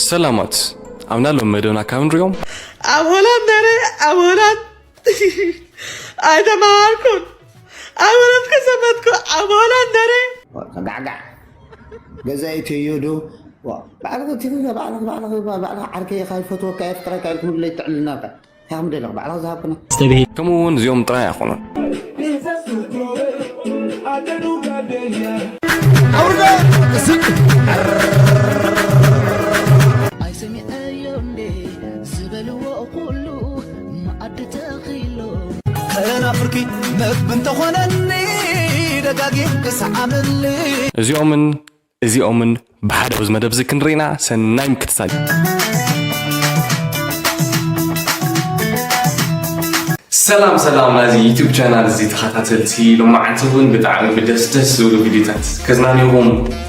ሰላማት ኣብና ሎም መደብና ካብ ንሪኦም ኣብ ሆላንድ ነረ ኣብ ሆላንድ ኣይተማሃርኩን ኣብ ሆላንድ ከሰመትኩ ኣብ ሆላንድ ነረ ጋዕጋዕ ገዛኢ ትዩ ዶ ባዕልኺ ትዩ ባዕልኺ ባዕልኺ ባዕልኺ ዓርከይ ኢኻ ይፈትወካ የፍቅረካ ኢልኩም ለይትዕልናካ ከም ደለኽ ባዕልኺ ዝሃብኩና ከምኡ እውን እዚኦም ጥራይ ኣይኮኑን። ኣይሰሚዐዮ እንዴ ዝበልዎ ኩሉ መኣዲ ተኺሎ ከናፍርኪ መግቢ እንተኾነኒ ደጋጊም ክሰዓመኒ እዚኦምን እዚኦምን ብሓደ ኣብዚ መደብ እዚ ክንርኢና ሰናይ ምክትታል። ሰላም ሰላም ናዚ ዩቱብ ቻናል እዚ ተኸታተልቲ ሎማዓንቲ እውን ብጣዕሚ ብደስ ደስ ዝብሉ ቪዲዮታት ከዝናንኹም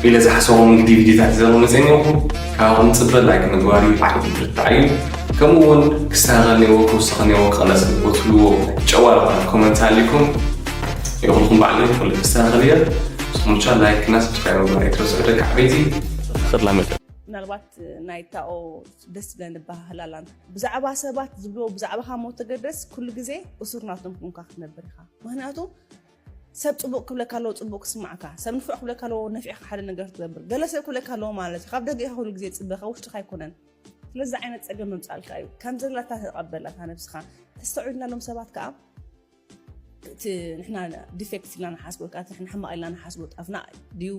ኢለ ዝሓሰቦም እንግዲ ቪዲዮታት ዘመመፀኒኹም ካብኹም ፅበ ላይክ ምግባር እዩ ዓብዲ ብርታዕ እዩ። ከምኡ እውን ክስተኻኸል ነዎ ክውስኽ ነዎ ክቐነስ ነዎ ትብልዎ ጨዋ ዝኾነ ኮመንት ኣሊኩም ይኹልኩም ባዕለይ ኩሉ ክስተኻኸል እየ። ንስኹም ብቻ ላይክ እና ሰብስክራይብ ምግባር ኣይትረስዑ ደቂ ዓበይቲ። ተኸላ መጠን ምናልባት ናይ ታኦ ደስ ዝብለን ዝበሃህላላን ብዛዕባ ሰባት ዝብልዎ ብዛዕባኻ ሞ ተገደስ ኩሉ ግዜ እሱር ናቶም ኮንካ ክትነብር ኢኻ። ምክንያቱ ሰብ ፅቡቅ ክብለካ ኣለዎ ፅቡቅ ክስማዕካ፣ ሰብ ንፉዕ ክብለካ ኣለዎ ነፊዕካ ሓደ ነገር ትገብር፣ ገለ ሰብ ክብለካ ኣለዎ ማለት እዩ። ካብ ደገ ኢኻ ኩሉ ግዜ ፅበ ካብ ውሽጥካ ኣይኮነን። ስለዚ ዓይነት ፀገም መምፃልካ እዩ። ከም ዘላታ ተቐበላታ ነብስኻ። ተስተውዒልና ሎም ሰባት ከዓ እቲ ንሕና ዲፌክት ኢልና ንሓስቦ ወይ ከዓ እቲ ንሕና ሕማቕ ኢልና ንሓስቦ ጣፍና ድዩ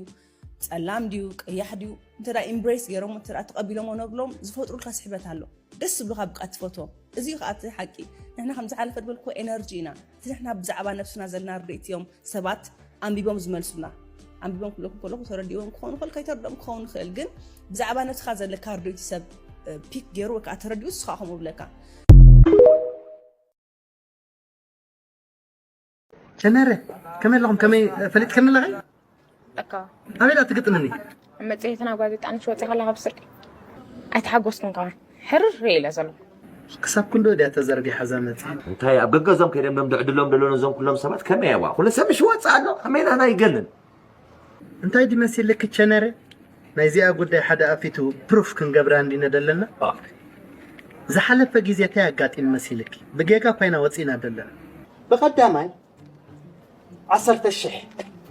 ጸላም ድዩ ቀያሕ ድዩ እንተ ኢምብሬስ ገይሮሞ እንተ ተቐቢሎሞ ነብሎም ዝፈጥሩልካ ስሕበት ኣሎ። ደስ ዝብሉኻ ብቃ ትፈትዎም። እዚ እዩ ከዓ እቲ ሓቂ። ንሕና ከም ዝሓለፈ ዝበልኩዎ ኤነርጂ ኢና። እቲ ንሕና ብዛዕባ ነብስና ዘለና ርድኢት እዮም ሰባት ኣንቢቦም ዝመልሱልና። ኣንቢቦም ክብለኩም ከለኹ ተረዲእዎም ክኸውን ይኽእል ከይተረድኦም ክኸውን ይኽእል ግን ብዛዕባ ነብስኻ ዘለካ ርድኢት ሰብ ፒክ ገይሩ ወይ ከዓ ተረዲኡ ንስኻ ከምኡ ብለካ። ቸነረ ከመይ ኣለኹም ከመይ ፈሊጥክኒ ኣለኺ እካ ኣበይ ዳ ትግጥምኒ መጽሔትና ጋዜጣ ንሽ ወፂ ከላ ካብ ስርቂ ኣይተሓጎስኩን ከማን ሕርር ኢለ ዘሎ ክሳብ ክንዶ ድያ ተዘርጊሓ እዛ መጽሔት እንታይ ኣብ ገገዞም ከይደም ደም ድዕድሎም ደሎ ነዞም ኩሎም ሰባት ከመይ ያዋ ኩሉ ሰብ ምሽ ወፅእ ኣሎ ከመይ ናና ይገልን እንታይ ድመሲልክ ቸነረ ናይዚኣ ጉዳይ ሓደ ኣፊቱ ፕሩፍ ክንገብራ እንዲነ ደለና ዝሓለፈ ግዜ እንታይ ኣጋጢም መሲልኪ ብጌጋ ኮይና ወፂና ደለና ብቐዳማይ ዓሰርተ ሽሕ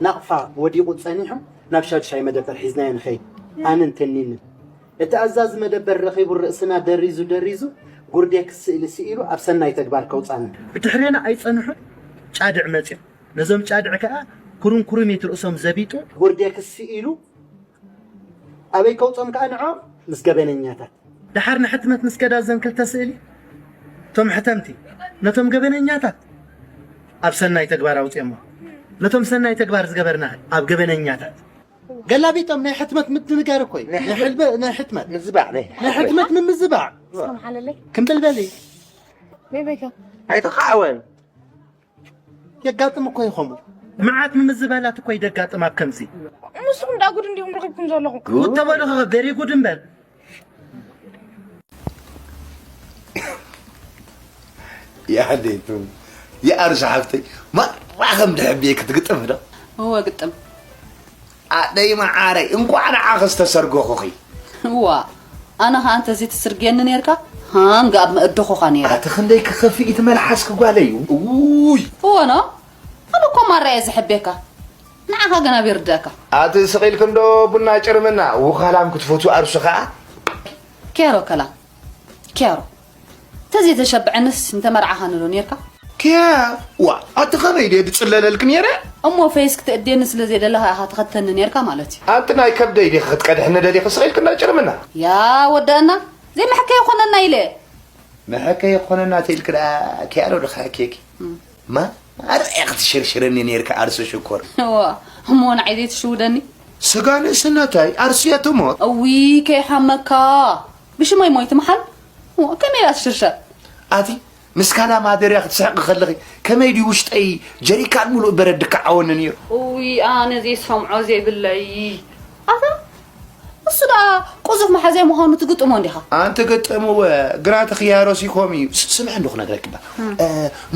ናቕፋ ወዲቑ ጸኒሑ ናብ ሻድሻይ መደበር ሒዝናዮ ንኸይድ ኣነን ተኒንን እቲ ኣዛዚ መደበር ረኺቡ ርእስና ደሪዙ ደሪዙ ጉርዴክስ ስእሊ ስኢሉ ኣብ ሰናይ ተግባር ከውጻና ብድሕሬና ኣይጸንሑን ጫድዕ መጺኦም ነዞም ጫድዕ ከኣ ኩሩምኩሩሚት ርእሶም ዘቢጡ ጉርዴክስ ስኢሉ ኣበይ ከውጾም ከኣ ንዖ ምስ ገበነኛታት ደሓር ንሕትመት ምስ ከዳ ዘን ክልተ ስእሊ እቶም ሕተምቲ ነቶም ገበነኛታት ኣብ ሰናይ ተግባር ኣውፅኦሞ ነቶም ሰናይ ተግባር ዝገበርና ኣብ ገበነኛታት ገላቢጦም ናይ ሕትመት ምድንጋር እኮ እዩ ናይ ሕልበ ናይ ሕትመት ምዝባዕ ናይ ናይ ሕትመት ምምዝባዕ እስከም ሓለለይ ክምብል በሊ ቤበይካ ኣይተኻዕወን የጋጥም እኮ ይኸሙ መዓት ምምዝባላት እኮ ይደጋጥም ኣብ ከምዚ ንስኹም ዳ ጉድ እንዲኹም ረኺብኩም ዘለኹም ጉድ ተበልኹ ቨሪ ጉድ እምበር ያዴቱ የኣርሽ ሓፍተይ ማራ ከም ድሕብየ ክትግጥም ዶ እወ ግጥም ኣደይ መዓረይ እንኳዕ ንዓኺ ዝተሰርገኹኺ እዋ ኣነ ኸዓ እንተዘይትስርግየኒ ነይርካ ሃንግ ኣብ መእደኹኻ ነይረ ኣቲ ክንደይ ክኸፍእ እቲ መልሓስኪ ጓለይ ውይ እወ ኖ ኣነ እኮ ማራ እየ ዝሕብየካ ንዓኻ ግን ኣበይ ርድኣካ ኣቲ ስቕ ኢልኪ እንዶ ቡና ጭርምና ውኻላም ክትፈትዊ ኣርሱ ኸዓ ኬሮ ከላም ኬሮ ተዘይተሸብዐንስ ምተመርዓኻኒ ዶ ኔርካ? ኪያ ዋ ኣቲ ኸመይ ድየ ድጽለለልኪ ኔረ? እሞ ፈይስ ክትእድየኒ ስለ ዘይደለኻ ኢኻ ትኸተኒ ኔርካ ማለት እዩ። ኣንቲ ናይ ከብደይ ዲኺ ክትቀድሕኒ ደሊኺ ስቕ ኢልኪ እንዳጨርምና። ያ ወደአና ዘይመሐከ ይኾነና ኢለ። መሐከ ይኾነና ተይልኪ ደኣ ኪያ ዶ ድኻ ኬኪ? ማ ኣርያ ክትሽርሽረኒ ኔርካ ኣርሱ ሽኮር። ዋ እሞ ንዓይ ዘይትሽውደኒ? ስጋ ንእስነታይ ኣርሱ እያ ትሞት። እዊ ከይሓመካ ብሽመይ ሞይት መሓል ከመይ እያ ትሽርሸር? ኣቲ ምስ ካላ ማደርያ ክትስሕቂ ከለኺ ከመይ ድዩ ውሽጠይ ጀሪካን ሙሉእ በረድ ድከዓወኒ ነይሩ። እውይ ኣነ ዘይሰምዖ ዘይብለይ ኣታ እሱ ደኣ ቁዙፍ መሓዛይ ምዃኑ ትግጥሞ እንዲኻ። ኣንቲ ግጥምወ ግራ ተኽያሮሲ ኮም እዩ። ስምዒ እንዶ ክነግረኪ እባ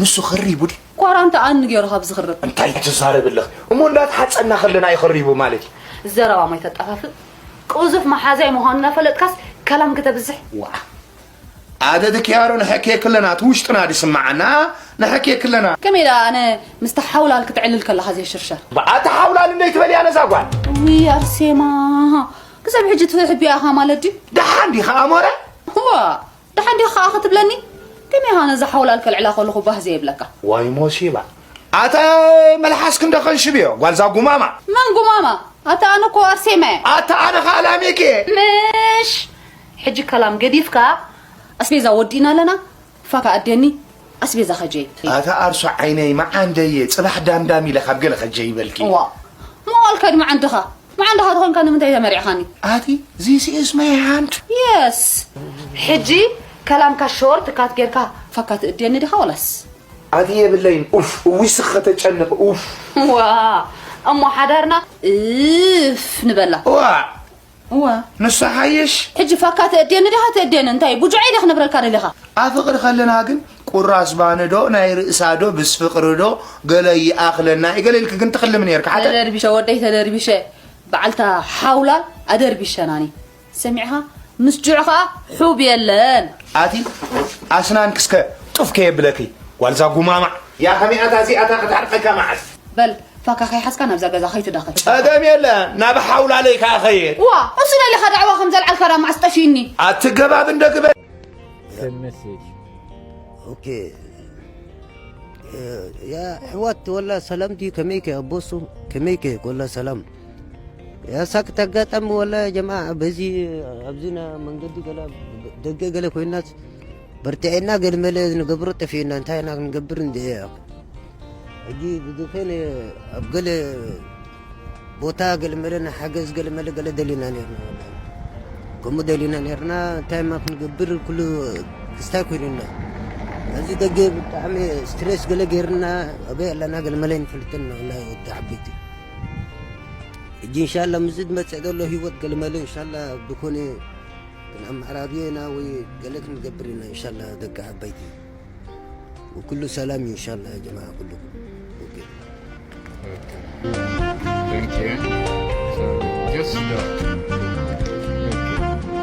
ንሱ ኽሪቡ ድዩ? ኳራንታ ኣኒ ገይሩ ካብ ዝኽርብ። እንታይ ትዛረቢ ኣለኺ እሞ እንዳተሓጸና ከለና እዩ ኽሪቡ ማለት እዩ። ዘረባ ማይ ተጣፋፍእ ቁዙፍ መሓዛይ ምዃኑ እናፈለጥካስ ከላም ከተብዝሕ። ዋ፣ ኣደ ድክያሮ ንሐኬ ክለና ትውሽጥና ድስማዓና። ንሐኬ ክለና ከመይ ደኣ ኣነ ምስቲ ሓውላል ክትዕልል ከለኻ ዘይሽርሸር። ኣታ ሓውላል እንደይ ትበልያ ነዛ ጓል። ውይ ኣርሴማ፣ ክሳብ ሕጂ ትሕብያ ኢኻ ማለት ድዩ? ደሓን ዲኻ ኣሞረ? ዋ፣ ደሓን ዲኻ ከዓ ክትብለኒ? ከመይ ኢኻ ነዛ ሓውላል ከልዕላ ከለኹ ባህ ዘየብለካ? ዋይ ሞሲባ። ኣታ መልሓስኪ እንዶ ከንሽብዮ ጓልዛ ጉማማ። መን ጉማማ? ኣታ ኣነ እኮ ኣርሴማ እየ። ኣታ ኣነ ከዓ ላሜክ እየ። ምሽ ሕጂ ከላም ገዲፍካ ኣስቤዛ ወዲእና ኣለና። ፋካ ኣዴኒ ኣስቤዛ ከጀይ። ኣታ ኣርሶ ዓይነይ መዓንደየ ፅባሕ ዳምዳም ኢለ ካብ ገለ ከጀይ ይበልኪ። ዋ መዋልካ ድማ ዓንድኻ መዓንድኻ ተኾንካ ንምንታይ ተመሪዕኻኒ? ኣቲ this is my hand። የስ ሕጂ ከላምካ ሾርት ካት ጌርካ ፋካ ትእድየኒ ዲኻ ወላስ? ኣቲ የብለይን ኡፍ እዊስኽ ከተጨንቕ ኡፍ። ዋ እሞ ሓዳርና እፍ ንበላ። ዋ እዋ ንሱ ሓይሽ። ሕጂ ፋካ ትእድየኒ ዲኻ ትእድየኒ እንታይ ቡጁዐይ ዲኻ ክነብረልካ ደሊኻ? ኣፍቕር ከለና ግን ቁራስ ባኒ ዶ ናይ ርእሳ ዶ ብስ ፍቕሪ ዶ ገለ ይኣኽለና እዩ ገለ ኢልኪ ግን ትኽልሚ ነይርኪ ሓተ። ተደርቢሸ ወደይ ተደርቢሸ በዓልታ ሓውላል ኣደርቢሸናኒ። ሰሚዕኻ? ምስ ጅዑ ኸኣ ሑብ የለን። ኣቲ ኣስናንኪ እስከ ጡፍ ከየብለኪ ጓልዛ ጉማማዕ። ያ ከመይ ኣታ እዚኣታ ክትዓርቀካ መዓስ? በል ፋካ ከይሓዝካ ናብዛ ገዛ ከይትዳኸል። ጸገም የለን ናብ ሓውላለይ ከኣ ኸይድ። ዋ እሱ ነሊኻ ዳዕዋ ከም ዘልዓልካ ዳ መዓስ ጠፊእኒ። ኣትገባብ እንዶ ግበ። Send message. ኦኬ ያ ሕዋት ወላ ሰላም ድዩ ከመይከ ኣቦሱ ከመይከ ወላ ሰላም ያሳክት ኣጋጣሚ ወላ ጀማ በዚ ኣብዚና መንገዲ ገላ ደገ ገለ ኮይናስ በርትዕና ገልመለ ንገብሮ ጠፊእና እንታይ ኢና ክንገብር እንድየ ሕጂ ብዝኾነ ኣብ ገለ ቦታ ገልመለ ንሓገዝ ገልመለ ገለ ደሊና ነርና ከምኡ ደሊና ነርና እንታይ ማ ክንገብር ኩሉ ክስታይ ኮይኑና እዚ ደገ ብጣዕሚ ስትሬስ ገለ ገይርና ኣበይ ኣለና ገልመለ ይንፈልጥን ወላ ወዲ ዓበይቲ ሕጂ እንሻላ ምዚ ዝመፅእ ዘሎ ህይወት ገልመለ እንሻላ ብኮነ ክንኣመዓራርዮ ኢና ወይ ገለ ክንገብር ኢና እንሻላ ደቂ ዓበይቲ وكل سلام إن شاء الله يا جماعة كلكم. أوكي. Okay. Thank you. So, just stop. Okay.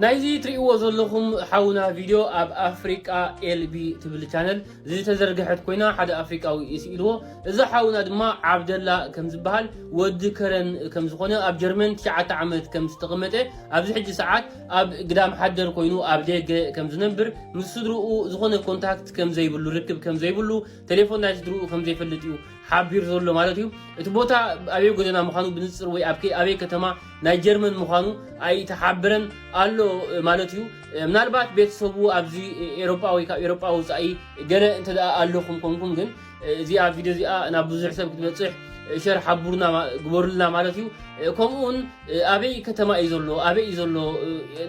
ናይዚ ትርእይዎ ዘለኹም ሓውና ቪድዮ ኣብ ኣፍሪቃ ኤልቢ ትብል ቻነል ዝተዘርግሐት ኮይና ሓደ ኣፍሪቃዊ ስኢልዎ። እዚ ሓውና ድማ ዓብደላ ከም ዝበሃል ወዲ ከረን ከም ዝኾነ ኣብ ጀርመን ትሽዓተ ዓመት ከም ዝተቐመጠ ኣብዚ ሕጂ ሰዓት ኣብ ግዳም ሓደር ኮይኑ ኣብ ደገ ከም ዝነብር ምስ ስድርኡ ዝኾነ ኮንታክት ከም ዘይብሉ ርክብ ከም ዘይብሉ ቴሌፎን ናይ ስድርኡ ከም ዘይፈልጥ እዩ ሓቢሩ ዘሎ ማለት እዩ። እቲ ቦታ ኣበይ ጎደና ምዃኑ ብንጽር ወይ ኣብ ከ- ኣበይ ከተማ ናይ ጀርመን ምዃኑ ኣይተሓበረን ኣሎ ማለት እዩ። ምናልባት ቤተሰቡ ኣብዚ ኤሮጳ ወይ ካብ ኤሮጳ ወጻኢ ገለ እንተ ደኣ ኣለኹም ኮንኩም ግን እዚኣ ቪድዮ እዚኣ ናብ ብዙሕ ሰብ ክትበጽሕ ሸር ሓቡርና ግበሩልና ማለት እዩ። ከምኡውን ኣበይ ከተማ እዩ ዘሎ ኣበይ እዩ ዘሎ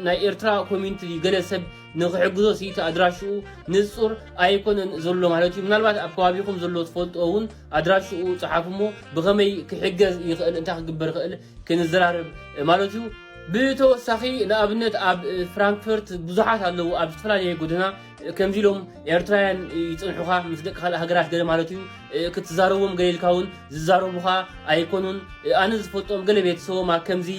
ናይ ኤርትራ ኮሚኒቲ ገለ ሰብ ንክሕግዞ ሲቲ ኣድራሽኡ ንጹር ኣይኮነን ዘሎ ማለት እዩ። ምናልባት ኣብ ከባቢኹም ዘሎ ትፈልጦ እውን ኣድራሽኡ ጸሓፉ እሞ ብኸመይ ክሕገዝ ይኽእል እንታይ ክግበር ይኽእል ክንዘራረብ ማለት እዩ። ብተወሳኺ ንኣብነት ኣብ ፍራንክፈርት ብዙሓት ኣለዉ ኣብ ዝተፈላለየ ጎደና ከምዚ ኢሎም ኤርትራውያን ይጽንሑኻ ምስ ደቂ ካልእ ሃገራት ገለ ማለት እዩ ክትዛረቦም ገለ ኢልካ እውን ዝዛረቡኻ ኣይኮኑን። ኣነ ዝፈልጦም ገለ ቤተሰቦም ኣብ ከምዚ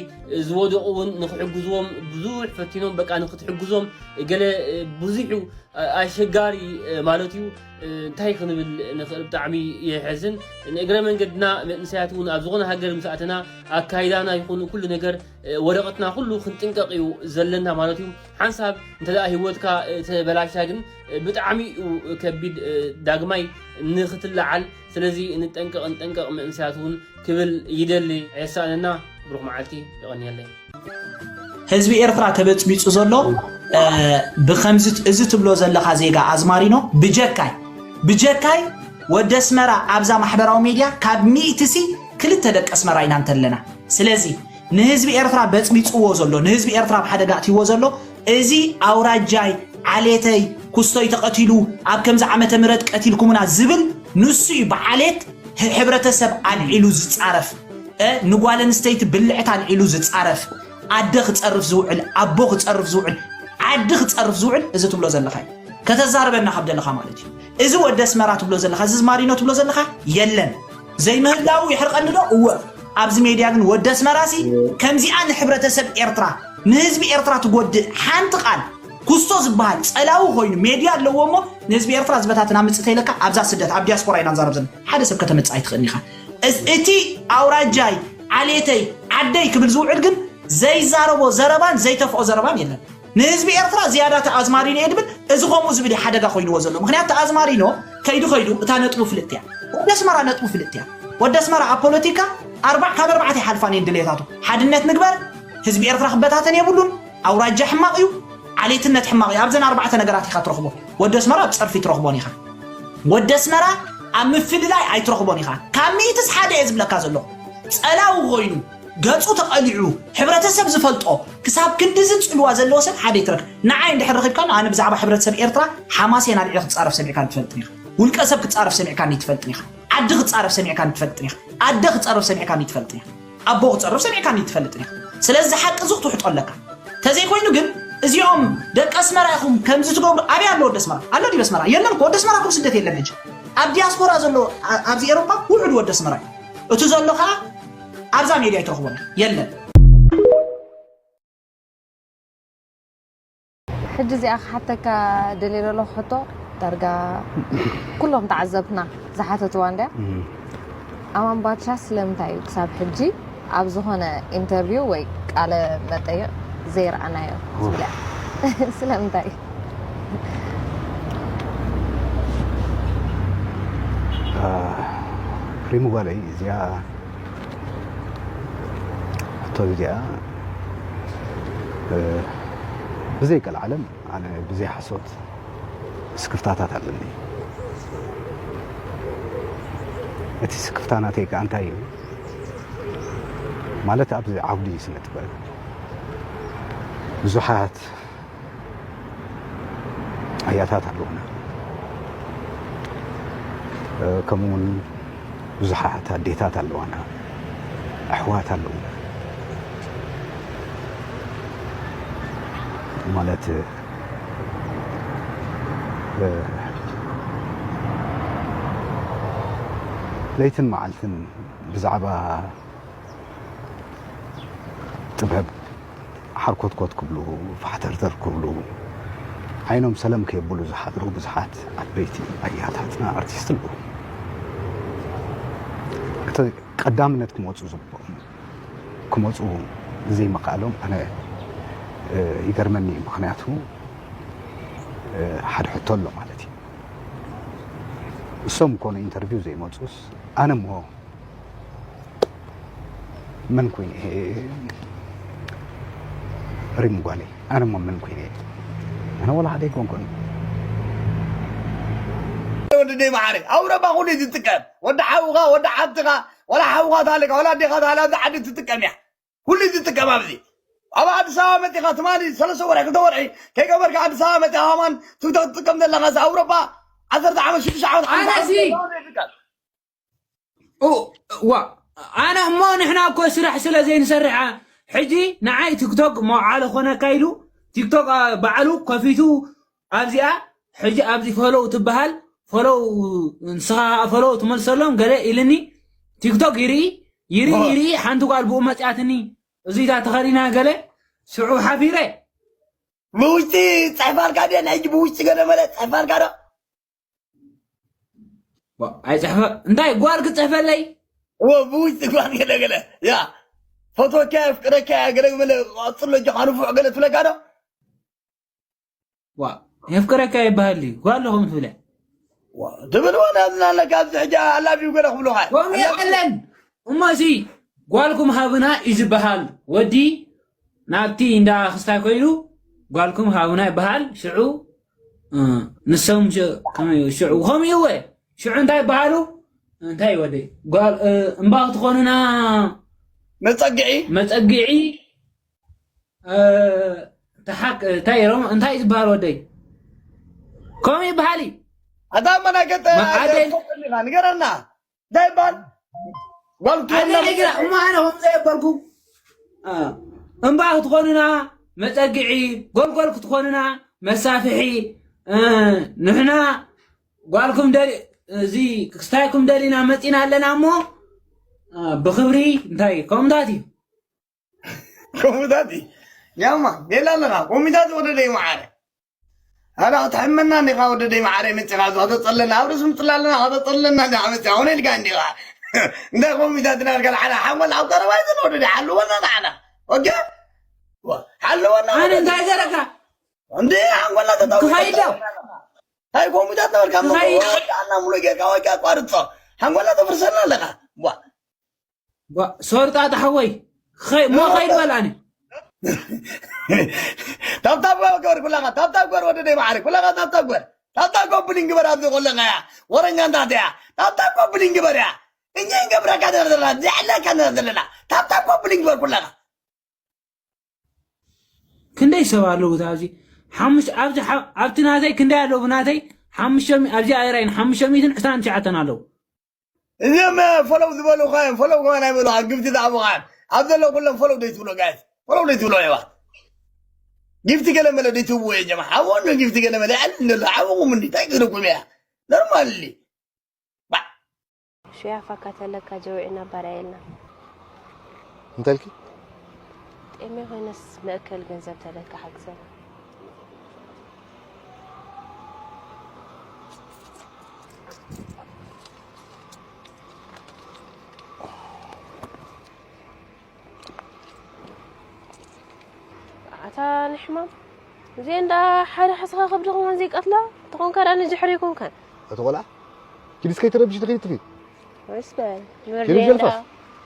ዝወደቑ እውን ንክሕግዝዎም ብዙሕ ፈቲኖም በቃ ንክትሕግዞም ገለ ብዙሕ እዩ ኣሸጋሪ ማለት እዩ። እንታይ ክንብል ንኽእል ብጣዕሚ የሕዝን። ንእግረ መንገድና መንእሰያት እውን ኣብ ዝኾነ ሃገር ምስ ኣተና ኣካይዳና ይኹን ኩሉ ነገር ወረቐትና ኩሉ ክንጥንቀቕ እዩ ዘለና ማለት እዩ። ሓንሳብ እንተ ደኣ ህይወትካ ተበላሽያ ግን ብጣዕሚ እዩ ከቢድ ዳግማይ ንኽትለዓል። ስለዚ ንጠንቀቕ ንጠንቀቕ መንእሰያት እውን ክብል ይደሊ። ኣየሳእነና። ብሩኽ መዓልቲ። የቐንየለይ። ህዝቢ ኤርትራ ተበጽቢጹ ዘሎ ብከምዚ እዚ ትብሎ ዘለኻ ዜጋ ኣዝማሪኖ ብጀካይ ብጀካይ ወዲ ኣስመራ ኣብዛ ማሕበራዊ ሜድያ ካብ ሚእቲ ሲ ክልተ ደቂ ኣስመራ ኢና እንተለና ስለዚ ንህዝቢ ኤርትራ በጽቢጽዎ ዘሎ ንህዝቢ ኤርትራ ኣብ ሓደጋ ኣእትይዎ ዘሎ እዚ ኣውራጃይ ዓሌተይ ኩስቶይ ተቐቲሉ ኣብ ከምዚ ዓመተ ምህረት ቀቲልኩምና ዝብል ንሱ እዩ ብዓሌት ሕብረተሰብ ኣልዒሉ ዝጻረፍ ንጓል ኣንስተይቲ ብልዕቲ ኣልዒሉ ዝጻረፍ ኣደ ክጸርፍ ዝውዕል ኣቦ ክጸርፍ ዝውዕል ዓዲ ክጸርፍ ዝውዕል እዚ ትብሎ ዘለኻ እዩ ከተዛርበና ካብ ደለኻ ማለት እዩ እዚ ወዲ ኣስመራ ትብሎ ዘለኻ እዚ ዝማሪኖ ትብሎ ዘለኻ የለን ዘይምህላው የሕርቐኒ ዶ እወ ኣብዚ ሜድያ ግን ወዲ ኣስመራሲ ከምዚኣ ንሕብረተሰብ ኤርትራ ንህዝቢ ኤርትራ ትጎድእ ሓንቲ ቃል ኩስቶ ዝበሃል ጸላዊ ኮይኑ ሜድያ ኣለዎ እሞ ንህዝቢ ኤርትራ ዝበታትና ምጽእ ተይለካ ኣብዛ ስደት ኣብ ዲያስፖራ ኢና ንዛረብ ዘለና ሓደ ሰብ ከተመጽእ ኣይትኽእልን ኢኻ። እስ- እቲ ኣውራጃይ ዓሌተይ ዓደይ ክብል ዝውዕል ግን ዘይዛረቦ ዘረባን ዘይተፍኦ ዘረባን የለን። ንህዝቢ ኤርትራ ዝያዳ ተኣዝማሪኖ እየ ድብል እዚ ከምኡ ዝብል እዩ ሓደጋ ኮይንዎ ዘሎ። ምክንያቱ ተኣዝማሪኖ ከይዱ ከይዱ እታ ነጥቡ ፍልጥ እያ። ወዲ ኣስመራ ነጥቡ ፍልጥ እያ። ወዲ ኣስመራ ኣብ ፖለቲካ ኣርባዕ ካብ ኣርባዕተ ይሓልፋን እየን ድሌታቱ። ሓድነት ንግበር፣ ህዝቢ ኤርትራ ክበታተን የብሉን፣ ኣውራጃ ሕማቕ እዩ፣ ዓሌትነት ሕማቕ እዩ። ኣብዘን ኣርባዕተ ነገራት ኢኻ ትረኽቦ። ወዲ ኣስመራ ኣብ ጸርፊ ትረኽቦን ኢኻ። ወዲ ኣስመራ ኣብ ምፍልላይ ኣይትረኽቦን ኢኻ። ካብ ሚእትስ ሓደ እየ ዝብለካ ዘለኹ። ጸላዊ ኮይኑ ገጹ ተቐሊዑ ሕብረተሰብ ዝፈልጦ ክሳብ ክንድዚ ጽልዋ ዘለዎ ሰብ ሓደ ይትረክ። ንዓይ እንድሕር ረኺብካ ኣነ ብዛዕባ ሕብረተሰብ ኤርትራ ሓማሴን ኣልዒለ ክጻረፍ ሰሚዕካኒ ትፈልጥን ኢኻ። ውልቀ ሰብ ክጻረፍ ሰሚዕካኒ ትፈልጥን ኢኻ። ዓዲ ክጻረፍ ሰሚዕካኒ ትፈልጥን ኢኻ። ኣደ ክጻረፍ ሰሚዕካኒ ትፈልጥን ኢኻ። ኣቦ ክጸርፍ ሰሚዕካኒ ትፈልጥን ኢኻ። ስለዚ ሓቂ ዙቕ ትውሕጦ ኣለካ። ተዘይኮይኑ ግን እዚኦም ደቂ ኣስመራ ኢኹም ከምዚ ትገብሩ ኣበይ ኣሎ ወዲ ኣስመራ ኣሎ ዲብ ኣስመራ የለን እኮ ወዲ ኣስመራ እኮ ስደት የለን ሕጂ ኣብ ዲያስፖራ ዘሎ ኣ- ኣብዚ ኤሮፓ ውዕድ ወዲ ኣስመራ እዩ። እቲ ዘሎ ከዓ ኣብዛ ሜድያ ኣይትረኽቦን የለን። ሕጂ እዚኣ ክሓተካ ደልየ ዘለኹ ሕቶ ዳርጋ ኩሎም ተዓዘብትና ዝሓተትዋ እንድያ። ኣማን ባድሻ ስለምንታይ እዩ ክሳብ ሕጂ ኣብ ዝኾነ ኢንተርቪው ወይ ቃለ መጠይቕ ዘይረኣናዮ ዝብለ ስለምንታይ እዩ? ሪሙ ጓለይ እዚኣ ሕቶ እዚኣ ብዘይ ቀልዓለም ኣነ ብዘይ ሓሶት ስክፍታታት ኣለኒ። እቲ ስክፍታ ናተይ ከዓ እንታይ እዩ ማለት ኣብዚ ዓውዲ ስነ ጥበብ ብዙሓት ኣያታት ኣለውና፣ ከምኡ እውን ብዙሓት ኣዴታት ኣለዋና፣ ኣሕዋት ኣለውና ማለት ለይትን መዓልትን ብዛዕባ ጥበብ ሓርኮትኮት ክብሉ ፋሕተርተር ክብሉ ዓይኖም ሰለም ከየብሉ ዝሓድሩ ብዙሓት ዓበይቲ ኣያታትና ኣርቲስት ኣለዉ። እቲ ቀዳምነት ክመፁ ዝግብኦም ክመፁ ዘይምኽኣሎም ኣነ ይገርመኒ እዩ። ምኽንያቱ ሓደ ሕቶ ኣሎ ማለት እዩ። እሶም ኮነ ኢንተርቪው ዘይመፁስ ኣነ እሞ መን ኮይነ እየ ሪም ጓለይ ኣነ እሞ መን ኮይነ እየ ኣነ ወላ ሓደ ኣይኮንኩን። ወዲ ደይ መዓረ ኣውሮፓ ኩሉ እዩ ዝጥቀም። ወዲ ሓውኻ ወዲ ሓብትኻ ዋላ ሓውኻ ታልካ ዋላ ኣዴኻ ታላ ኣብዚ ዓዲ ትጥቀም እያ። ኩሉ እዩ ዝጥቀም ኣብዚ ኣብ ኣዲስ ኣበባ መጢኻ ትማሊ ሰለስተ ወርሒ ክልተ ወርሒ ከይገበርካ ኣዲስ ኣበባ መጢኻ ከማን ትክቶክ ትጥቀም ዘለኻ እዚ ኣውሮፓ ዓሰርተ ዓመት ሽዱሽተ ዓመት ሓንቲ ዓመት ኣነሲ ይጥቀም። ዋ ኣነ እሞ ንሕና እኮ ስራሕ ስለ ዘይንሰርሕ ሕጂ ንዓይ ቲክቶክ መውዓሊ ኮነካ ኢሉ ቲክቶክ ባዕሉ ከፊቱ ኣብዚኣ ሕጂ ኣብዚ ፈሎው ትበሃል ፈሎው ንስኻ ፈሎው ትመልሰሎም ገለ ኢልኒ ቲክቶክ ይርኢ ይርኢ ይርኢ ሓንቲ ጓል ብኡ መፅያትኒ እዚታ ተኸዲና ገለ ሽዑ ሓፊረ ብውሽጢ ፅሕፋልካ ድየ ንሕጂ ብውሽጢ ገለ መለ ፅሕፋልካ ዶ ኣይፅሕፈ እንታይ ጓል ክፅሕፈለይ እዎ ብውሽጢ ጓል ገለ ገለ ያ ፈትወካ የፍቅረካ ገለ መለ ቀፅሎ እጆኻ ንፉዕ ገለ ትብለካ ዶ ዋ የፍቅረካ ይበሃል ድዩ ጓል ዶ ከምኡ ትብለ ትብል ዋ ናብዝና ኣለካ ኣብዚ ሕጂ ኣላብዩ ገለ ክብሉኻ ከምኡ የለን እሞ እዚ ጓልኩም ሃብና እዩ ዝበሃል ወዲ ናብቲ እንዳ ክስታይ ኮይኑ ጓልኩም ሃብና ይበሃል ሽዑ ንሶም ሽዑ ከምኡ እወ ሽዑ እንታይ ይበሃሉ እንታይ ወደይ እምባ ክትኾኑና መፀግዒ መፀግዒ ተሓቅ እንታይ ሮም እንታይ ዝበሃል ወደይ ከምኡ ይበሃል እዩ ኣታ መናገጠ ኣደይ ንገረና እንታይ ይበሃል ጓል ኣነ ትወና ይግራ እሞ ኣነ ከም ዘየበልኩ እምባ ክትኾኑና መፀግዒ ጎልጎል ክትኾኑና መሳፍሒ ንሕና ጓልኩም ደሊ እዚ ክስታይኩም ደሊና መፂና ኣለና እሞ አ፣ ብኽብሪ እንታይ ከምታት እዩ? ከምታት እዩ። ያማ ሌላ ኣለኻ። ኮሚታት ወደ ደይ መዓረ። ኣላ ክትሕመና እንዲኻ ወደ ደይ መዓረ መፂኻ። ከተፀለና ኣብ ርእሱ ምፅላ ኣለና። ከተፀለና እንዲኻ መፂኻ። ሆነ ኢልካ እንዲኻ። እንታይ ኮሚታት ናልካ ንዓና ሓንጎል ኣብ ቀረባ ይዘን ወደ ደይ ሓልወና ንዓና። ኦኬ? ዋ፣ ሓልወና ኣነ ወደ ደይ። እንታይ ገረካ? እንዴ ሓንጎልና ተጣው ክኸይድ ዶ? እንታይ ኮሚታት ነበርካ? ክኸይድ። ወቃና ሙሉ ጌርካ ወቃ ኣቋርጾ። ሓንጎልና ተፍርሰና ኣለኻ። ዋ፣ ዋ፣ ሶርጣ ተሓወይ ኸይ ሞ ኸይድ በል ኣነ። ታብታብ ገበር ኩላኻ። ታብታብ ገበር ወደ ደይ መዓረ። ኩላኻ ታብታብ ገበር። ታብታብ ኮፕሊን ግበር ኣብዚ ኩለኻ እያ። ወረኛ እንዳት እያ። ታብታብ ኮፕሊን ግበር እያ። እኛ እንገብረካ ዘለና ዘለና። ዝዕለካ ዘለና ዘለና። ታብታብ ኮፕሊን ግበር ኩላኻ። ክንደይ ሰብ ኣለዉ ኣብዚ? ሓሙሽ-፣ ኣብዚ ሓ-፣ ኣብቲ ናተይ ክንደይ ኣለዉ? ናተይ ሓሙሽተ ሚእቲ፣ ኣብዚ ኣይራይን ሓሙሽተ ሚእትን ዕስራን ትሽዓተን ኣለዉ። እዚኦም ፈለው ዝበሉ ኳዮም ፈለው ከማን ኣይበሉ ግፍቲ ዝኣቡ ኳዮም ኣብ ዘሎ ኩሎም ፈለው ደይ ትብሎ ጋይስ ፈለው ደይ ትብሎ የባ ጊፍቲ ገለ መለ ደይ ትብዎ የ ጀማ ሓወኑ ጊፍቲ ገለ መለ ያዕል እንደሎ ሓወኹም እንዲ እንታይ ክልኩም እያ ኖርማል ባ ሹያ ፋካ ተለካ ጀውዒና ባርያ የልና። እንታይ ኢልኪ? ጤሜ ኮይነስ መእከል ገንዘብ ተለካ ሓግዘና። ኣታ ንሕማም እዚኤን ደኣ ሓደ ሓስኻ ከብዲ ከማን ዘይቀትላ ተኾንካ ደኣ ንድሕሪ ኣይኮንካን። ኣቲ ቆልዓ ኪዲ እስከይ ተረብሽ ትኸይድ ትኺ ወይስ በል ንወርደን ደኣ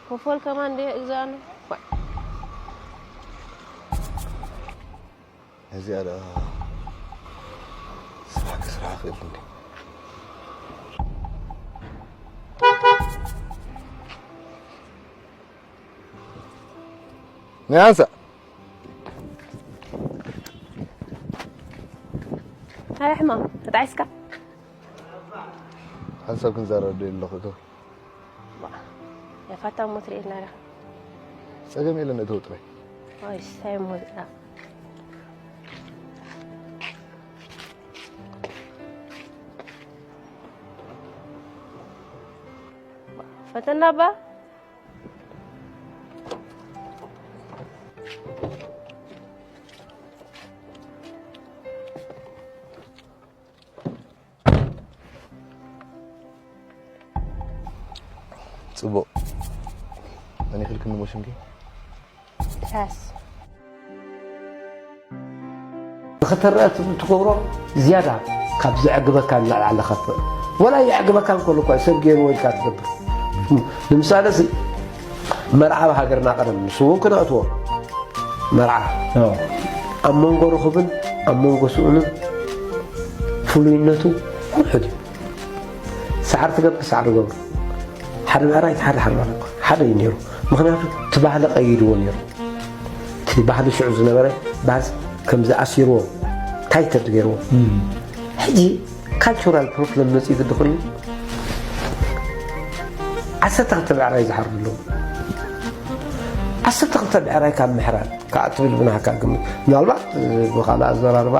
ኮፎል ከማን ደየ እግዛኑ። እዚኣ ደኣ ስራሕ ክስራሕ ክእል እንዴ? ናይ ሓንሳእ ሃይ ሕማም ተጣዒስካ ሓንሳብ ክንዛረብ ደይ ኣለኹ እቶ ያፋታ እሞ ትርእየና ኢኻ ጸገም የለን እቶ ጥራይ ኦይ ሳይ እሞ ዝኣ ፈተና ባ ጽቡቕ መን ይኽልክኒ ሞ ሽምኪ ትራስ ንኽትረአ ትብሉ ትገብሮ ዝያዳ ካብ ዘዕግበካ ንላዕሊ ኣለኸፍእ ወላ የዕግበካ እንከሎ እኳ ሰብ ገይርዎ ኢልካ ትገብር ንምሳሌ ሲ መርዓ ኣብ ሃገርና ቀደም ንሱ እውን ክነእትዎ መርዓ ኣብ መንጎ ርኹብን ኣብ መንጎ ስኡንን ፍሉይነቱ ውሑድ እዩ ሳዕሪ ትገብር ሳዕሪ ገብሩ ሓደ ብዕራይ ሓደ ሓደ ማለት ሓደ እዩ ነይሩ ምክንያቱ እቲ ባህሊ ቀይድዎ ነይሩ እቲ ባህሊ ሽዑ ዝነበረ ባህል ከም ዝኣሲርዎ ታይተድ ገይርዎ ሕጂ ካልቸራል ፕሮብለም መፅኡ ግዲ ኮይኑ ዓሰርተ ክልተ ብዕራይ ዝሓርዱ ኣለዉ ዓሰርተ ክልተ ብዕራይ ካብ ምሕራድ ከዓ ትብል ብናካ ግምት ምናልባት ብካልእ ኣዘራርባ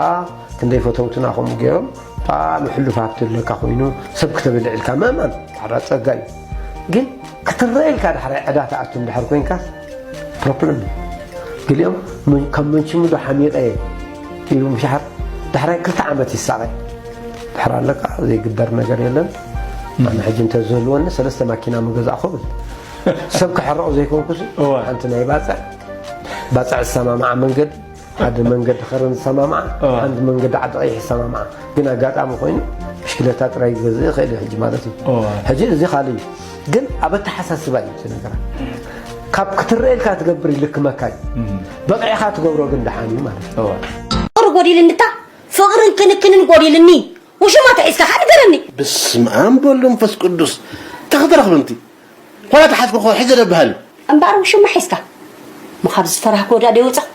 ክንደይ ፈተውትና ከምኡ ገይሮም ብጣዕሚ ሕሉፍ ሃብቲ ኣለካ ኮይኑ ሰብ ክተብልዕ ኢልካ ምእማን ሓደ ጸጋ እዩ ግን ክትረአ ኢልካ ዳሕራይ ዕዳ ትኣቱ እንድሕር ኮይንካስ ፕሮብለም እዩ ገሊኦም ከም መንሽሙ ዶ ሓሚቐ ኢሉ ምሻሓር ዳሕራይ ክልተ ዓመት ይሳቐ ድሕር ኣለካ ዘይግበር ነገር የለን ኣነ ሕጂ እንተዝህልወኒ ሰለስተ ማኪና ምገዛእኹ ብል ሰብ ክሕረቑ ዘይኮንኩስ ሓንቲ ናይ ባፅዕ ባፅዕ ዝሰማምዓ መንገዲ ሓደ መንገዲ ኸረን ዝሰማምዓ፣ ሓደ መንገዲ ዓዲ ቀይሕ ዝሰማምዓ። ግን ኣጋጣሚ ኮይኑ ብሽክለታ ጥራይ ክገዝእ ይኽእል እዩ ሕጂ ማለት እዩ። ሕጂ እዚ ካልእ እዩ። ግን ኣብ ኣተሓሳስባ እዩ እቲ ነገራት። ካብ ክትረአ ኢልካ ትገብር ይልክመካ እዩ። በቂዕካ ትገብሮ ግን ደሓን እዩ ማለት እዩ። ፍቕሪ ጎዲልኒ እታ ፍቕርን ክንክንን ጎዲልኒ ውሽማ ተሒዝካ ከ ንገረኒ። በስመ ኣብ ወወልድ ወመንፈስ ቅዱስ እንታይ ክትረኽቢ እንቲ ዋላ ተሓዝኩ እኮ ሕጂ ደብሃል እምበኣር ውሽማ ሒዝካ እሞ ካብ ዝፈራህክዎ ዳኣ ደይወፅእ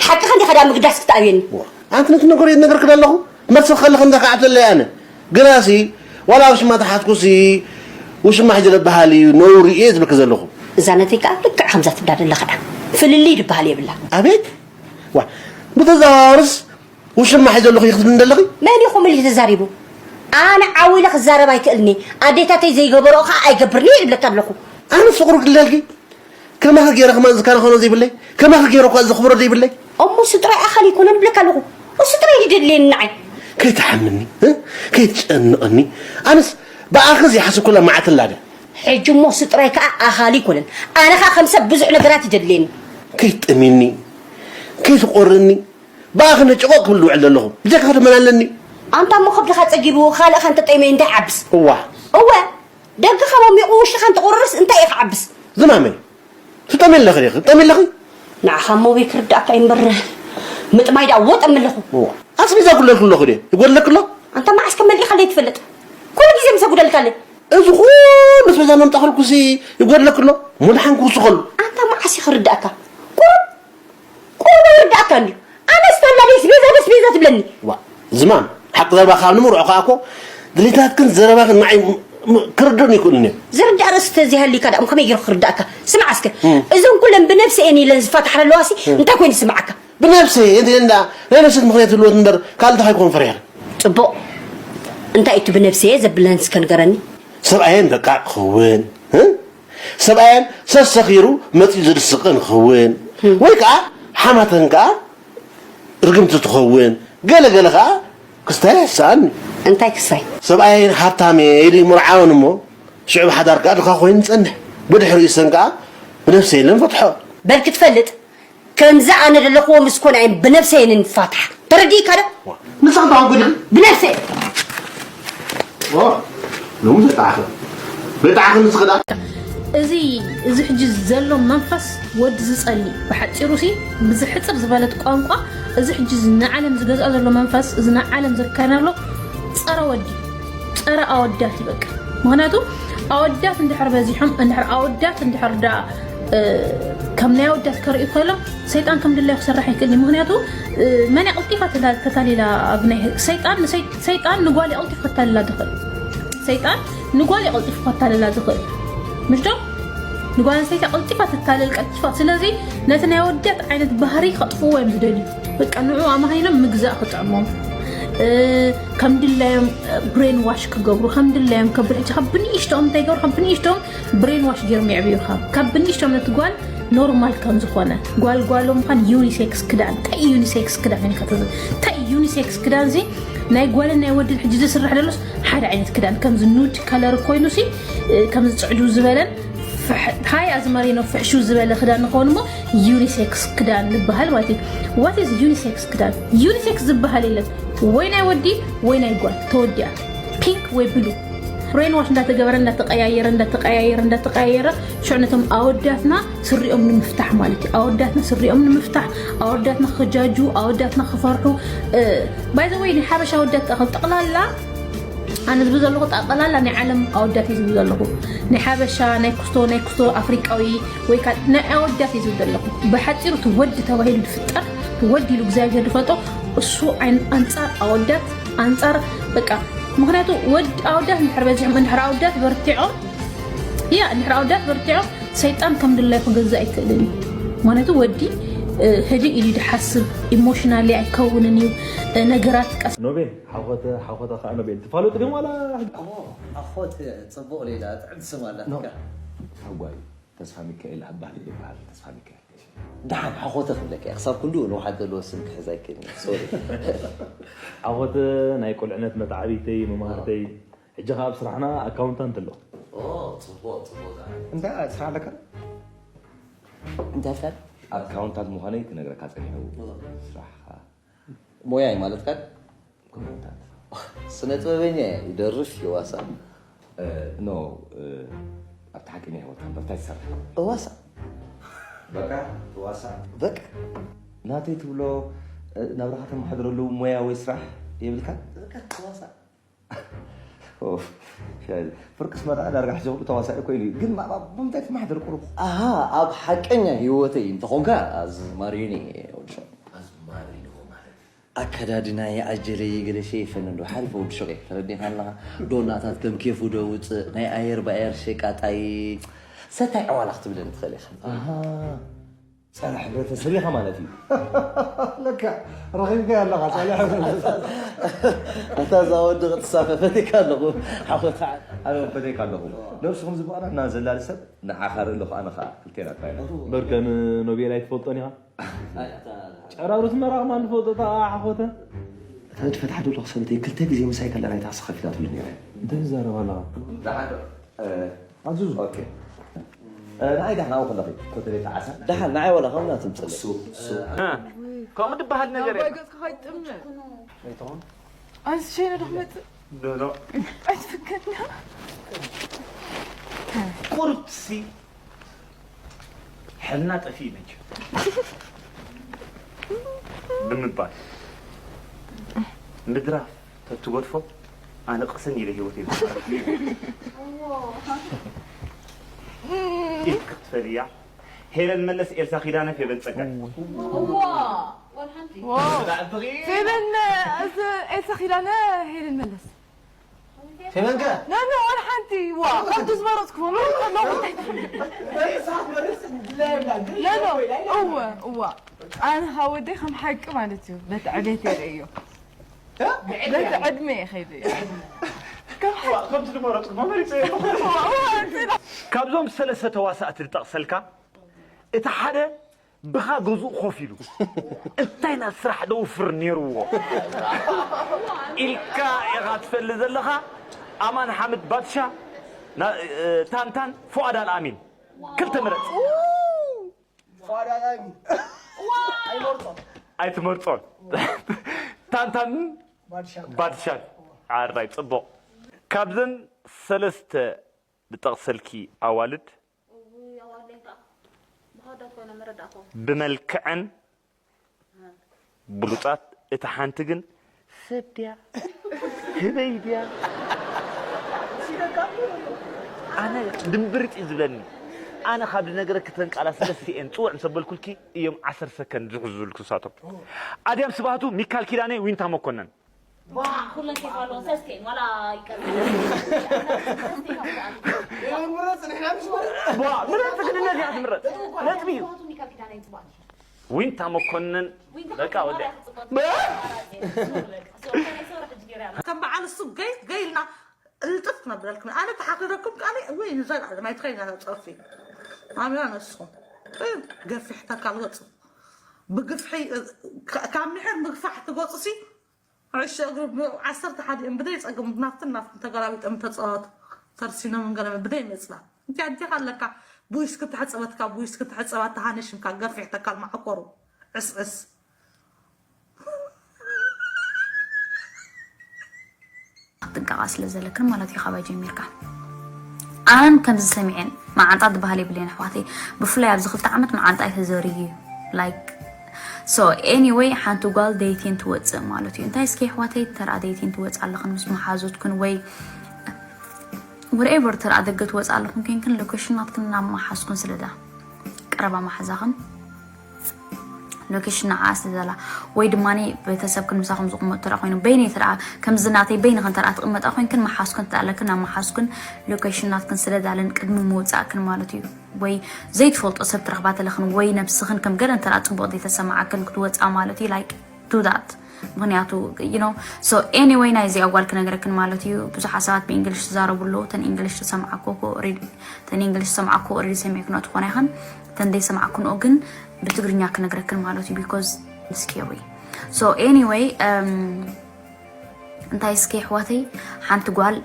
ሓቅኻ እንዲኻ ዳኣ ምግዳስ ክትኣብየኒ ኣንቲ ነቲ ነገር እየ ዝነገርክ ዘለኹ መልሲ ክኸልኽ እንዳ ከዓት ዘለይ ኣነ ግናሲ ዋላ ውሽማ ተሓዝኩሲ ውሽማ ሕጂ ደብሃል እዩ ነውሪ እየ ዝብልክ ዘለኹ እዛ ነተይ ከዓ ልክዕ ከምዛ ትብላ ዘለኻ ዳ ፍልልይ ድበሃል የብላ ኣቤት ዋ ብተዘዋወርስ ውሽማ ሒዘ ኣለኹ ይኽትብል እንደለኺ? መን ኢኹም ኢሉ ተዛሪቡ? ኣነ ዓው ኢለ ክዛረብ ኣይክእልኒ። ኣዴታተይ ዘይገበርኦ ከዓ ኣይገብርን እየ ይብለካ ኣለኹ። ኣነስ ፍቕሩ ክልለልኪ? ከማኺ ገይረ ከማን ዝከናኸኖ ዘይብለይ? ከማኺ ገይረ እኳ ዘኽብሮ ዘይብለይ? እሞ እሱ ጥራይ ኣኻሊ ኣይኮነን እብለካ ኣለኹ። እሱ ጥራይ እዩ ደድልየኒ ንዓይ። ከይትሓምኒ፣ እ? ከይትጨንቕኒ። ኣነስ ብኣኺ ዘይሓሰብኩላ መዓልቲ ኣላ ድያ? ሕጂ እሞ እሱ ጥራይ ከኣ ኣኻሊ ኣይኮነን። ኣነ ከኣ ከም ሰብ ብዙሕ ነገራት ይደድልየኒ። ከይትጥምይኒ፣ ከይትቖርኒ። ብኣኺ ነጭቖቕ ክብል ዝውዕል ዘለኹ። ብጀካኺ ደመን ኣለኒ? ኣንታ እሞ ከብድኻ ጸጊቡ ካልእኻ እንተጠይመ እንታይ ይዓብስ? እዋ። እወ፣ ደገኻ ሞሚቑ ውሽጥኻ እንተቑርርስ እንታይ እዩ ክዓብስ? ዝማመይ፣ ትጠሚ ኣለኺ ዲኺ? ትጠሚ ኣለኺ? ንዓኻ እሞ በይ ክርድኣካ እዩ እምበር፣ ምጥማይ ደኣ ወጠሚ ኣለኹ። እዋ። ኣስቤዛ ኩለልኪ ኣለኹ ድየ? ይጎድለኪ ኣሎ? ኣንታ መዓስ ከም መሊእካለይ ትፈልጥ? ኩሉ ግዜ ምስ ኣጉደልካለይ። እዚ ኩሉ ኣስቤዛ መምጣኽልኩሲ ይጎድለኪ ኣሎ? እሞ ደሓን ክውስኸሉ። ኣንታ መዓስ እዩ ክርድኣካ? ቁሩብ፣ ቁሩብ ኣይርድኣካ እንድዩ። ኣነስ ተላ ደይ ኣስቤዛ፣ ኣስቤዛ ትብለኒ። ዋ፣ ዝማም፣ ሓቂ ዘረባ ካብ ንምርዖ ከኣ እኮ ድሌታትክን ዘረባኽን ንዓይ ም-፣ ም-፣ ክርድኡኒ ኣይክእሉን እዮም። ዝርዳእ ርእሲ ተዘይሃልዩካ ደኣ ከመይ ገይሩ ክርድኣካ? ስማዕ እስከ፣ እም። እዞም ኩለን ብነብሰ እየን ኢለን ዝፋታሓ ዘለዋሲ እም። እንታይ ኮይኑ ዝስምዓካ? ብነብሰ እየን እንዳ ናይ ነብሰት ምኽንያት ህልወት እምበር ካልእ እንታይ ከይኮን ፈሪሐ። ጽቡቕ። እንታይ እዩ እቲ ብነብሰ እየ ዘብለን እስከ ንገረኒ? ሰብኣየን በቃ ክኸውን፣ እ? ሰብኣየን ሰሰኺሩ መጺኡ ዝድስቕን ክኸውን፣ ወይ ከኣ ሓማተን ከኣ ርግምቲ ትኸውን፣ ገለ ገለ ከኣ ክስታይ ኣይስኣን። እንታይ ክስታይ? ሰብኣየን ሃብታም እየ ኢሉ ይምርዓወን እሞ፣ ሽዑ ብሓዳር ከኣ ድኻ ኮይኑ ይጸንሕ። ብድሕሪኡ ሰን ከኣ ብነብሰ የለን ፈትሖ። በል ክትፈልጥ፣ ከምዚ ኣነ ዘለኽዎ ምስ ኮነ እየን ብነብሰ እየን ንፋታሕ። ተረዲእካ ዶ? ንስኻ እንታይ ኮንኩ ዲኺ? ብነብሰ። ኦ፣ ሎሚ ዘጣዕኸ። ዘጣዕኸ ንስኻ ደኣ። እዚ፣ እዚ ሕጂ ዘሎ መንፈስ ወዲ ዝጸሊ፣ ብሓጺሩ ሲ፣ ብዝሕጽር ዝበለት ቋንቋ፣ እዚ ሕጂ እዚ ንዓለም ዝገዝኣ ዘሎ መንፈስ፣ እዚ ንዓለም ዝርከና ኣሎ፣ ጸረ ወዲ፣ ጸረ ኣወዳት እዩ በቃ። ምኽንያቱ ኣወዳት እንድሕር በዚሖም፣ እንድሕር ኣወዳት እንድሕር ደኣ፣ እ፣ ከም ናይ ኣወዳት ከርእዩ ኮይሎም፣ ሰይጣን ከም ድላዩ ክሰርሕ ኣይክእልን እዩ። ምኽንያቱ፣ እ፣ መን እያ ቀልጢፋ ተላ-፣ ተታሊላ ኣብ ናይ ሰይጣን፣ ንሰይ-፣ ሰይጣን ንጓል እያ ቀልጢፉ ከታልላ ዝኽእል። ሰይጣን ንጓል እያ ቀልጢፉ ከታልላ ዝኽእል። ምሽ ዶ? ንጓል ኣንስተይቲ ቀልጢፋ ትታለል፣ ቀልጢፋ። ስለዚ ነቲ ናይ ኣወዳት ዓይነት ባህሪ ከጥፍዎ እዮም ዝደልዩ። በቃ ንዑ ኣማሂኖም ምግዛእ ክጥዕሞም። እ፣ ከም ድላዮም ብሬን ዋሽ ክገብሩ፣ ከም ድላዮም ከብሉ። ሕጂ ካብ ብንእሽቶኦም እንታይ ይገብሩ? ካብ ብንእሽቶኦም ብሬን ዋሽ ገይሮም የዕብዩኻ። ካብ ብንእሽቶኦም ነቲ ጓል ኖርማል ከም ዝኾነ፣ ጓል ጓሎም ምዃን ዩኒሴክስ ክዳን። እንታይ እዩ ዩኒሴክስ ክዳን? እኔ ከተዘ-፣ እንታይ እዩ ዩኒሴክስ ክዳን? እዚ ናይ ጓልን ናይ ወድን ሕጂ ዝስራሕ ዘሎስ ሓደ ዓይነት ክዳን፣ ከምዚ ኑድ ከለር ኮይኑ ሲ፣ እ፣ ከምዚ ጽዕዱ ዝበለን ፍሕ-፣ ሃይ ኣዝማሪኖ ፍሕሹ ዝበለ ክዳን ንኸውን እሞ ዩኒሴክስ ክዳን ዝበሃል ማለት እዩ። What is ዩኒሴክስ ክዳን? ዩኒሴክስ ዝበሃል የለን። ወይ ናይ ወዲ ወይ ናይ ጓል ተወዲኣ። ፒንክ ወይ ብሉ። ብሬን ዋሽ እንዳተገበረ፣ እንዳተቀያየረ፣ እንዳተቀያየረ፣ እንዳተቀያየረ፣ ሽዑ ነቶም ኣወዳትና ስሪኦም ንምፍታሕ ማለት እዩ። ኣወዳትና ስሪኦም ንምፍታሕ፣ ኣወዳትና ክጃጁ፣ ኣወዳትና ክፈርሑ። እ፣ by the way፣ ናይ ሓበሻ ኣወዳት ጠቕላላ፣ ኣነ ዝብል ዘለኹ ጠቕላላ ናይ ዓለም ኣወዳት እዩ ዝብል ዘለኹ። ናይ ሓበሻ፣ ናይ ኩስቶ፣ ናይ ኩስቶ ኣፍሪቃዊ ወይ ከኣ ናይ ኣወዳት እዩ ዝብል ዘለኹ። ብሓጺሩ እቲ ወዲ ተባሂሉ ዝፍጠር፣ እቲ ወዲ ኢሉ እግዚኣብሄር ዝፈልጦ፣ እሱ ኣን-፣ ኣንጻር ኣወዳት፣ ኣንጻር በቃ፣ ምኽንያቱ ወድ-፣ ኣወዳት እንድሕር በዚሖም፣ እንድሕር ኣወዳት በርቲዖም፣ ያ፣ እንድሕር ኣወዳት በርቲዖም፣ ሰይጣን ከም ድላዩ ክገዝእ ኣይክእልን እዩ። ምኽንያቱ ወዲ፣ እ፣ ህድእ ኢሉ እዩ ዝሓስብ፣ ኢሞሽናሊ ኣይከውንን እዩ፣ እ፣ ነገራት ቀስ ኖቤል፣ ሓኾተ፣ ሓኾተ ከኣ ኖቤል። ትፋለጡ ድዮም ዋላ? ኦ፣ ኣኾት ጽቡቕ ሌላ፣ ጥዕምቲ ስም ኣላትካ። ኖ። ሓጓይ፣ ተስፋ ሚካኤል ኣባህል ይበሃል፣ ተስፋ ሚካኤል። ደሓን ሓኾተ ክብለካ እየ፣ ክሳብ ክንድኡ ንውሓት ዘለዎ ስም ክሕዝ ኣይክእልን እየ፣ ሶሪ። ሓኾተ ናይ ቁልዕነት መተዓብይተይ፣ መማህርተይ፣ ሕጂ ኸኣ ኣብ ስራሕና ኣካውንታንት ኣሎ። ኦ፣ ጽቡቕ፣ ጽቡቕ። እንታይ ስራሕ ኣለካ? እንታይ ኣልካ? ኣካውንታንት ምዃነይ ክነግረካ ጸኒሑ። ኦ። ስራሕኻ? ሞያይ ማለትካ? ኣካውንታንት። ስነ ጥበበኛ እየ፣ ይደርፍ፣ ይዋሳእ። እ፣ ኖ፣ እ፣ ኣብቲ ሓቀኛ ህይወትካ እንታይ ትሰርሕ? እዋሳእ። በቃ፣ ትዋሳእ? በቃ። ናተይ ትብሎ፣ እ፣ ናብራኻ ተመሓድረሉ ሞያ ወይ ስራሕ የብልካን? በቃ፣ ትዋሳእ። ኦፍ፣ ሻይ። ፍርቅስ መርዓ ዳርጋ ሕጂ ኩሉ ተዋሳኢ ኮይኑ እዩ። ግን ማ-፣ ማ-፣ ብምንታይ ትመሓደር ቁሩብ? ኣሃ፣ ኣብ ሓቀኛ ህይወተይ እንተኾንካ ኣዝማሪኒ እየ፣ ወዲ ሸው። ኣዝማሪኒ ማለት? ኣከዳድናይ፣ ኣጀለይ፣ ገለ ሸይፈኒ እንዶ፣ ሓሪፍ ወዲ ሸው እየ። ተረዲእካ ኣለኻ? ዶላታት ከም ኬፉ ዶ ውፅእ፣ ናይ ኣየር ብኣየር ሸቃጣይ፣ ሰታይ ዕዋላ ክትብለኒ ትኽእል ኢኻ። ኣሃ። ጸረ ሕብረተሰብ ኢኻ ማለት እዩ። ለካ ረኺብካዮ ኣለኻ ጸረ ሕብረተሰብ። ኣታ እዛ ወዲ ክትሳፈ ፈቴካ ኣለኹ ሓኾታ ኣነ ፈቴካ ኣለኹ። ነብስኹም ዝበቕና እና ዘላሊ ሰብ ንዓኻ ርኢ ኣለኹ ኣነ ኸዓ ክልቴና ጥራይና። እምበር ከም ኖቤል ኣይትፈልጦን ኢኻ። ጨራሩት መራኽማ ንፈልጦ እታ ሓኾተ። እታ ንፈትሓ ዶ ኣለኹ ሰበተይ ክልተ ግዜ ምሳይ ከላ ናይታ ክሲ ከፊላትሉ ነይረ። እንታይ ትዛረብ ኣለኻ? ዝሓዶ ኣዙዙ። ኦኬ። ንዓይ ዳሕና ከለኺ ኮተቤት ዓሳ ደሓን ንዓይ ዋላ ከምና ትምፅእ እሱ እሱ ከምኡ ዝበሃል ነገር ኣባይ የለን። ገጽካ ከይትጥምዕ ኣይትኾን ኣንስ ሸይነ ዶ ክመጽእ ዶ፣ ዶ። ኣይትፍከና ቁርሲ ሕልና ጠፊ መች ብምባል ምድራፍ ተትጎድፎ ኣነ ቅስን ኢለ ህይወት ኢልካ ክትፈልያ ሄለን መለስ ኤልሳ ኪዳነ ፌበን ጸጋይ እዋ ወላ ሓንቲ ፌበን እዚ ኤልሳ ኪዳነ ሄለን መለስ ፌበን ከ ኖ ኖ ወላ ሓንቲ ዋ ካብቲ ዝመረፅኩ ኖ ኖ እወ እዋ ኣነ ካብ ወደይ ከም ሓቂ ማለት እዩ በቲ ዕቤት የርእዮ በቲ ዕድመ ይኸይድ እዩ ከምቲ ዝመረፅኩ መመሪፀ ካብዞም ሰለስተ ተዋሳእቲ ዝጠቕሰልካ እቲ ሓደ ብኻ ገዝኡ ኮፍ ኢሉ እንታይ ኢና ስራሕ ደውፍር ነይርዎ ኢልካ ኢኻ ትፈልጥ ዘለኻ። ኣማን ሓምድ ባድሻ፣ ና- እ፣ ታንታን፣ ፉኣድ ኣልኣሚን። ክልተ ምረፅ። ፋዳላሚ ኣይመርጾ ኣይትመርጾን። ታንታን ባድሻ ባድሻን። ኣራይ ፅቡቕ። ካብዘን ሰለስተ ዝጠቕሰልኪ ኣዋልድ እውይ ኣዋለይታ ብሃዳት ኮይኖም መረዳእኮ ብመልክዐን ብሉጻት፣ እታ ሓንቲ ግን ሰብ ድያ ህበይ ድያ? ኣነ ድምብርጥ እዩ ዝብለኒ። ኣነ ካብ ዝነገረኪ እተን ቃላት ሰለስቲኤን ፅውዕ ምስ ኣበልኩልኪ እዮም ዓሰርተ ሰከንድ ዝሕዙ ዝብልኩ ንሳቶም። ኣድያም ስብሃቱ፣ ሚካል ኪዳነ፣ ዊንታ መኮነን። ኩለን ሴፍ ኣለዎ ሰስቴን ዋላ ይቀር ዋ፣ ምረፅ፣ ንሕና ምሽ ዋ፣ ምረፅ፣ ግድነት እያ ትምረፅ። ነጥቢ እዩ። ዊንታ መኮንን በቃ ወደ ከም በዓል እሱ ገይ ገይ ኢልና እልጥፍ ክነብለልኩም ኣነ ተሓፍረኩም ቃለ ወይ ንዘልዓለም ኣይትኸይና ፀፊ ኣምያ ነስኹም ገፊሕ ተካል ገፁ ብግፍሒ ካብ ምሕር ምግፋሕ ትገፁ ሲ ዕሸ እግሪ ዓሰርተ ሓደ እዮም ብደይ ፀገም ናፍትን ናፍትን ተገላቢጦም ተፃወቱ ተርሲኖም እንገለመ ብደይ መፅና እንታይ ኣዲኻ ኣለካ ቡይስ ክትሕፀበትካ ቡይስ ክትሕፀባ ተሃኒሽምካ ገፊሕ ተካል ማዕኮሩ ዕስዕስ ጥንቃቓ ስለ ዘለክን ማለት እዩ ካባይ ጀሚርካ ኣነን ከምዚ ሰሚዐን መዓንጣ ዝበሃል የብለይን ኣሕዋተይ ብፍላይ ኣብዚ ክልተ ዓመት መዓንጣ ተዘርዩ እዩ like so anyway ሓንቲ ጓል ደይቴን ትወፅእ ማለት እዩ እንታይ እስኪ ኣሕዋተይ ተራ ደይቴን ትወፅ ኣለኽን ምስ መሓዙትክን ወይ whatever ተራ ደገ ትወፅ ኣለኽን ኮይንክን location ናትክን ናብ መሓዝኩን ስለዳ ቀረባ መሓዛኽን location ንዓ ስለ ዘላ ወይ ድማ ቤተሰብክን ምሳኹም ዝቕመጡ ተራ ኮይኑ በይነይ ተራ ከምዚ ናተይ በይንኽን ተራ ትቕመጣ ኮይንክን መሓዝኩን ተኣለክን ናብ መሓዝኩን location ናትክን ስለ ዳለን ቅድሚ ምውፃእክን ማለት እዩ ወይ ዘይትፈልጦ ሰብ ትረኽባ ተለኽን ወይ ነብስኽን ከም ገለ እንተራ ፅቡቕ ዘይተሰማዓክን ክትወፃ ማለት እዩ like do that ምክንያቱ you know so anyway ናይዚ ኣጓል ክነግረክን ማለት እዩ ብዙሓት ሰባት ብእንግሊሽ ትዛረቡ ኣለዉ ተን እንግሊሽ ተሰማዓኮ ተን እንግሊሽ ሰማዕኮ ኦረዲ ሰሚዕክኖ ትኾና ይኽን ተን ዘይሰማዕክንኦ ግን ብትግርኛ ክነግረክን ማለት እዩ because scary so anyway እንታይ እስኪ ኣሕዋተይ ሓንቲ ጓል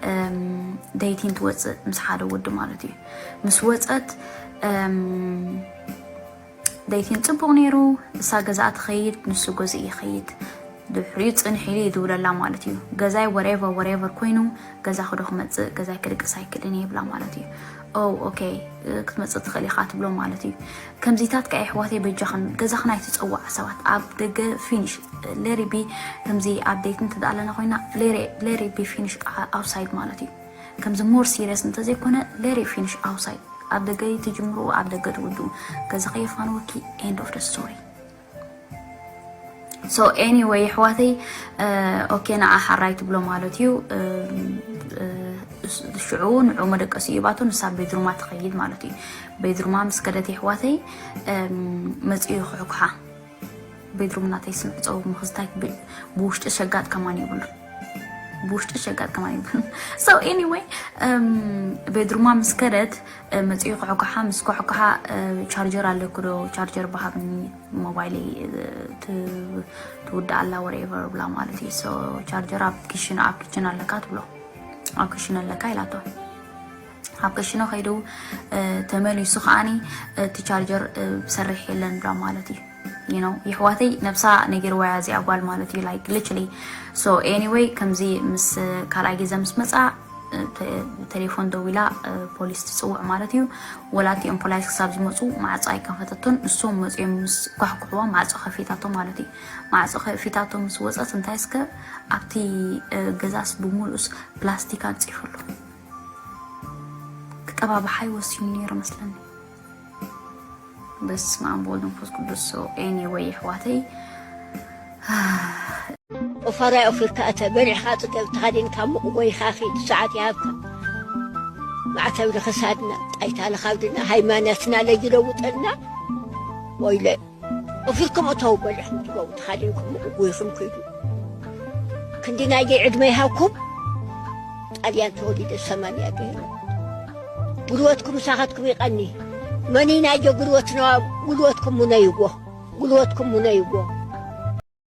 ደይቲን ትወፅእ ምስ ሓደ ወዲ ማለት እዩ ምስ ወፀት ደይቲን ፅቡቕ ነይሩ እሳ ገዛኣ ትኸይድ ንሱ ገዝኡ ይኸይድ ድሕሪኡ ፅንሕ ኢሉ ይድውለላ ማለት እዩ ገዛይ whatever whatever ኮይኑ ገዛኺ ዶ ክመፅእ ገዛይ ክድቅስ ኣይክእልን እየ ይብላ ማለት እዩ oh okay ክትመፅእ ትኽእል ኢኻ ትብሎ ማለት እዩ ከምዚታት ከዓ ኣሕዋተይ በጃኽን ገዛኽን ኣይትፀውዓ ሰባት ኣብ ደገ finish let it be ከምዚ ኣብ ደይት እንተደኣ ኣለና ኮይና let it be finish outside ማለት እዩ ከምዚ more serious እንተዘይኮነ let it finish outside ኣብ ደገ ትጅምሩ ኣብ ደገ ትውድኡ ገዛኺ የፋንወኪ end of the story so anyway ኣሕዋተይ okay ንዓ ሓራይ ትብሎ ማለት እዩ ሽዑ ንዑ መደቀሲ ይባቶ ንሳ ቤድሩማ ትኸይድ ማለት እዩ። ቤድሩማ ምስ ከደት ይሕዋተይ መፅኡ ይኹሕኩሓ። ቤድሩም ናተይ ስምዕፀው ምኽዝታይ ብውሽጢ ሸጋጥ ከማን ይብሉ ብውሽጢ ሸጋጥ ከማን ይብሉ። So anyway ቤድሩማ ምስ ከደት መፅኡ ይኹሕኩሓ። ምስ ኩሕኩሓ ቻርጀር ኣለኩ ዶ ቻርጀር በሃብኒ ሞባይለይ ትውዳእ ኣላ whatever ብላ ማለት እዩ። So ቻርጀር ኣብ ኪሽን ኣብ ኪችን ኣለካ ትብሎ ኣብ ክሽነ ኣለካ ኢላቶ። ኣብ ክሽነ ከይዱ ተመሊሱ ከዓኒ እቲ ቻርጀር ዝሰርሕ የለን ብላ ማለት እዩ። ይሕዋተይ ነብሳ ነጊርዋ እያ እዚኣ ጓል ማለት እዩ። Like literally so anyway ከምዚ ምስ ካልኣይ ግዜ ምስ መፃ ተሌፎን ደዊላ ፖሊስ ትፅውዕ ማለት እዩ። ወላ እቲኦም ፖላይስ ክሳብ ዝመፁ ማዕፆ ኣይከፈተቶን። እሶም መፅኦም ምስ ኳሕኩሕዋ ማዕፆ ከፊታቶ ማለት እዩ። ማዕፆ ከፊታቶ ምስ ወፀት እንታይ እስከ ኣብቲ ገዛስ ብምሉእስ ፕላስቲክ ኣንፂፉ ኣሎ። ክጠባብሓይ ወሲኑ ነይሩ መስለኒ። በስመ ኣብ ወወልድ ወመንፈስ ቅዱስ። So anyway ይሕዋተይ ኦፋራይ ኦፊርካ እተ በሊዕኻ ጽገብ ተኸዲንካ ሙቕ ጎይኻ ኺድ ሰዓት ይሃብካ። ማዕተብ ንኽሳድና ጣይታ ንኻብድና ሃይማኖትና ለይለውጠልና። ወይለ ኦፊርኩም እተው በሊዕኹም ትገቡ ተኸዲንኩም ሙቕ ጎይኹም ኪዱ። ክንዲ ናየይ ዕድመ ይሃብኩም። ጣልያን ተወሊደ ሰማንያ ገይረ። ጉልበትኩም ምሳኻትኩም ይቐኒ። መኒናዮ ጉልበትና ጉልበትኩም ሙነይዎ ጉልበትኩም ሙነይዎ።